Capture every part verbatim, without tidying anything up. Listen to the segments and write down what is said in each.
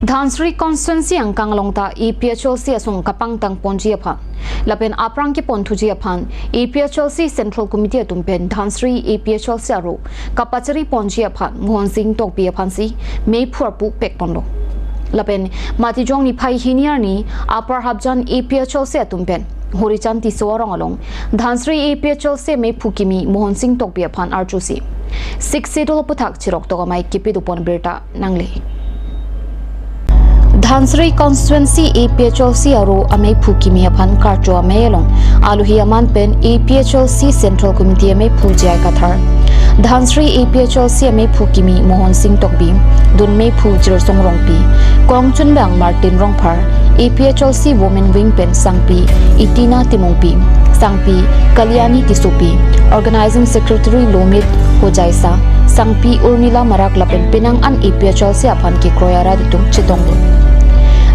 Dhansiri constituency angkang along ta A P H L C asong kapangtang ponji aphan lapen aphrang keponthuji aphan A P H L C Central Committee atum pen Dhansiri A P H L C aro kapachari ponji aphan Mohon Sing Tokbi aphansi meiphu arpu pekponlo. Lapen Matijong niphai hini arni Upper Hapjan A P H L C atum pen Horichand Tisso arong along Dhansiri A P H L C meiphu kimi Mohon Sing Tokbi aphan arjusi Sixth Schedule aputhak chiroktok amei kepidopon birta nangle. Dhansiri constituency A P H L C aro ameiphu kimi aphan karcho amei along alohi aman pen A P H L C Central Committee ameiphu J I Kathar, Dhansiri A P H L C ameiphu kimi Mohon Sing Tokbi, dun meiphu Jirsong Rongpi, kongchunbang Martin Rongphar, A P H L C Women Wing pen sangpi Itina Timungpi, sangpi Kalyani Tissopi, Organizing Secretary Lomit Hojaisa, sangpi Urmila Marak lapen penang an A P H L C aphan kekroi arat atum chetonglo.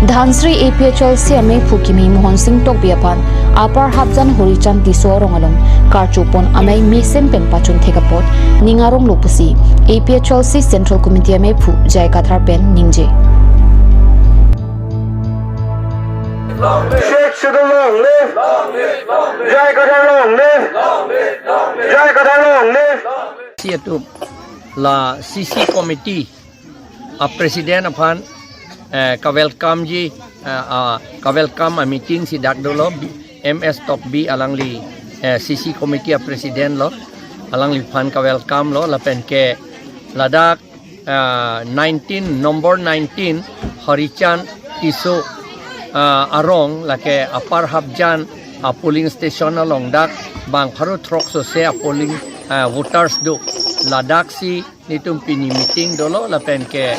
Dhansiri A P H L C ameiphu kimi Mohon Sing Tokbi aphan Upper Hapjan Horichand Tisso arong along karchopon amei mesen pen pachun thek apot ning aronglo pusi A P H L C Central Committee ameiphu J I Kathar pen ningje. Sixth Schedule long live! J I Kathar long live! J I Kathar long live! Si atum la C C committee a president aphan, eh, ka welcome ji, eh, ah, ka welcome a meeting si dak dolo, M S Tokbi alangli, eh, C C committee a president lo, alangliphan ka welcome lo, lapen ke ladak, ah, nineteen, number nineteen, Horichand Tisso, ah, arong, lake Upper Hapjan a polling station along dak bang pharo throksose a polling, ah, voters do, ladak si netum pini meeting dolo, lapen ke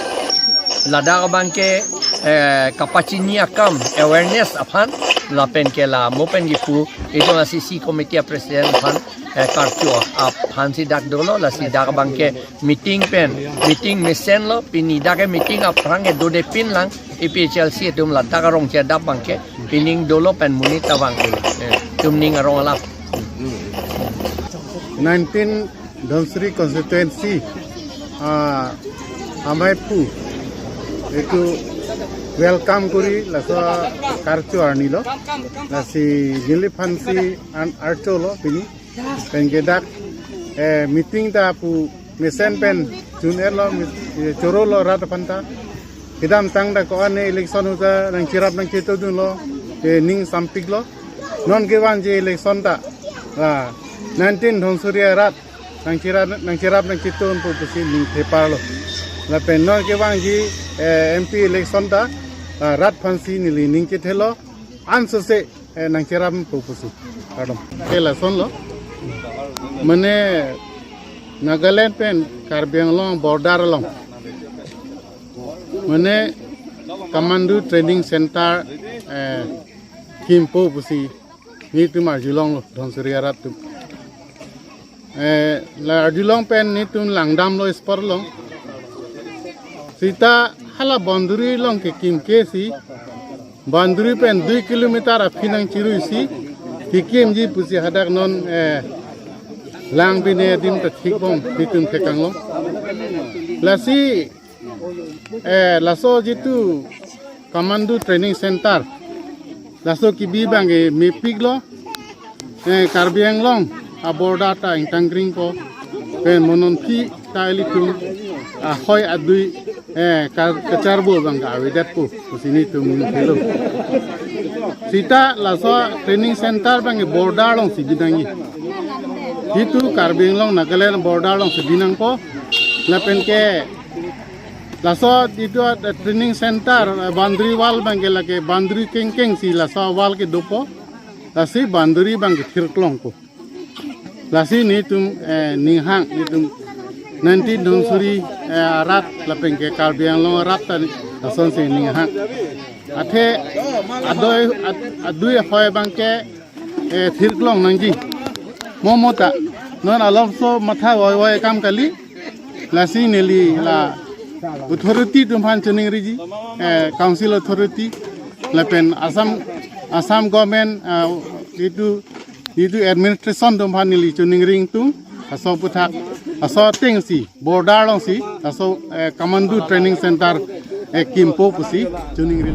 ladak abang ke, eh, kapachini akam awareness aphan, lapen ke la mo pen kipu itum a C C committee a president aphan, eh, karcho aphan si dak dolo, lasi dak abang ke meeting pen, meeting mesen lo, pini dak ke meeting aphrang ke dodepin lang, A P H L C atum ladak arong chedap abang ke, pining dolo pen monit abang dolo. Eh, tum ning arong alap. Nineteen Dhansiri constituency, ah, ameiphu etu welcome kori laso karcho arni lo, lasi neliphan si an archo lo pini. Pen ke dak, eh, meeting ta pu mesen pen chun-et lo, mi-, eh, choro lo rat aphan ta. Kedamtang ta ko-an election ahut ta nangcherap nangchetodun lo, eh, ning sampik lo. Non kevangji election ta, ah, nineteen Dhansiri arat nangcherap, nangcherap nangchetodun po pusi ning thepar lo. Lapen non kevangji, eh, M P election ta, ah, rat aphan si neli ning chethe lo. Ansose, eh, nangcherap po pusi. Kardom. Ke lason lo. Mane Nagaland pen Karbi Anglong border along, mane Commando Training Center, eh, kimpo pusi netum arjulonglo, Dhansiri arat atum. Eh, la arjulong pen netum langdamlo spot along. Seta hala boundary along kekim ke si, boundary pen dui kilometer aphi nangchiruisi kekimji pusi hadak non, eh, lang pine adim ta thikbom netum thekanglo. Lasi, eh, laso jitu Commando Training Center, laso kebi abang ke mepik lo, eh, Karbi Anglong a border ta ingtangkring po, pen mo non aphi ta ilitum ahoi adui, eh, ka-, kacharbo abang ke avedet po pusi netum ning thelo. Seta laso training center abang ke border along si binangji. Jitu Karbi Anglong Nagaland border along si binangpo, lapen ke laso jitu, eh, training center, eh, boundary wall abang ke lake boundary kengkeng si laso wall ke dopo. Lasi boundary abang ke thirklongpo. Lasi netum, eh, ninghang, netum nineteen Dhansiri, eh, arat lapen ke Karbi Anglong arat ta lasonsi ninghang. Athe adui, ad-, adui ahoi abang ke, eh, thirklong nangji. Mo mo ta non alomso matha voivoi akam kali. Lasi neli la authority atum aphan choningriji, eh, council authority, lapen Assam, Assam government, eh, jitu, jitu administration atum aphan neli choningri ingtung, laso aputhak, laso atengsi, border alongsi, laso, eh, Commando Training Center Ekimpo pusi choningri.